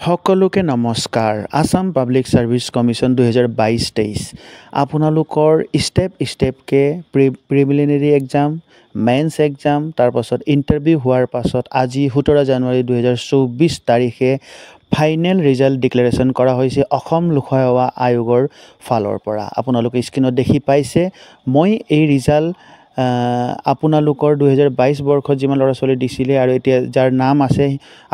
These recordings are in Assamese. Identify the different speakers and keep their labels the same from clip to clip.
Speaker 1: সকলোকে নমস্কাৰ। আছাম পাব্লিক ছাৰ্ভিচ কমিশ্যন 2022-23 আপোনালোকৰ ষ্টেপ ষ্টেপকৈ প্ৰিলিমিনেৰী এক্সাম, মেইনছ এক্সাম, তাৰপাছত ইণ্টাৰভিউ হোৱাৰ পাছত আজি 17 জানুৱাৰী 2024 তাৰিখে ফাইনেল ৰিজাল্ট ডিক্লেৰেশ্যন কৰা হৈছে অসম লোকসেৱা আয়োগৰ ফালৰ পৰা। আপোনালোকে স্ক্ৰীণত দেখি পাইছে। মই এই ৰিজাল্ট আপোনালোকৰ 2022 বৰ্ষত যিমান ল'ৰা ছোৱালী দিছিলে আৰু এতিয়া যাৰ নাম আছে,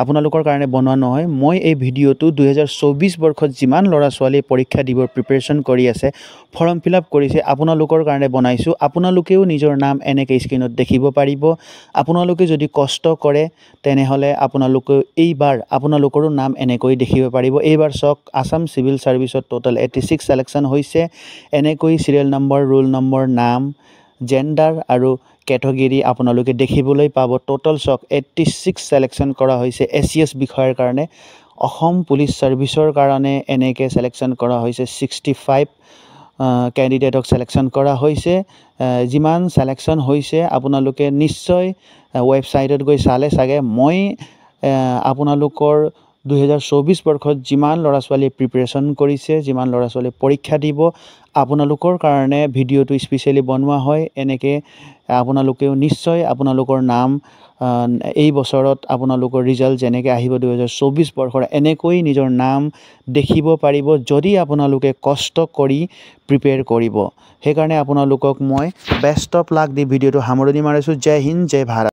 Speaker 1: আপোনালোকৰ কাৰণে বনোৱা নহয়। মই এই ভিডিঅ'টো 2024 বৰ্ষত যিমান ল'ৰা ছোৱালীয়ে পৰীক্ষা দিব প্ৰিপেৰেশ্যন কৰি আছে, ফৰ্ম ফিল আপ কৰিছে, আপোনালোকৰ কাৰণে বনাইছোঁ। আপোনালোকেও নিজৰ নাম এনেকৈ স্ক্ৰীণত দেখিব পাৰিব। আপোনালোকে যদি কষ্ট কৰে, তেনেহ'লে আপোনালোকেও এইবাৰ আপোনালোকৰো নাম এনেকৈ দেখিব পাৰিব। এইবাৰ চাওক, আছাম চিভিল ছাৰ্ভিচত টোটেল 86 ছিলেকশ্যন হৈছে। এনেকৈ চিৰিয়েল নম্বৰ, ৰোল নম্বৰ, নাম, জেণ্ডাৰ আৰু কেটেগৰী আপোনালোকে দেখিবলৈ পাব। টোটেল চাওক, 86 ছিলেকশ্যন কৰা হৈছে এচিএছ বিষয়ৰ কাৰণে। অসম পুলিচ ছাৰ্ভিচৰ কাৰণে এনেকৈ ছিলেকশ্যন কৰা হৈছে, 65 কেণ্ডিডেটক ছিলেকশ্যন কৰা হৈছে। যিমান ছিলেকশ্যন হৈছে, আপোনালোকে নিশ্চয় ৱেবছাইটত গৈ চালে চাগে। মই আপোনালোকৰ 2024 বৰ্ষত যিমান ল'ৰা ছোৱালীয়ে প্ৰিপেৰেশ্যন কৰিছে, যিমান ল'ৰা ছোৱালীয়ে পৰীক্ষা দিব, আপোনালোকৰ কাৰণে ভিডিঅ'টো স্পেচিয়েলি বনোৱা হয়। এনেকৈ আপোনালোকেও নিশ্চয় আপোনালোকৰ নাম এই বছৰত আপোনালোকৰ ৰিজাল্ট যেনেকৈ আহিব 2024 বৰ্ষৰ, এনেকৈ নিজৰ নাম দেখিব পাৰিব, যদি আপোনালোকে কষ্ট কৰি প্ৰিপেয়াৰ কৰিব। সেইকাৰণে আপোনালোকক মই বেষ্ট অফ লাক দি ভিডিঅ'টো সামৰণি মাৰিছোঁ। জয় হিন্দ, জয় ভাৰত।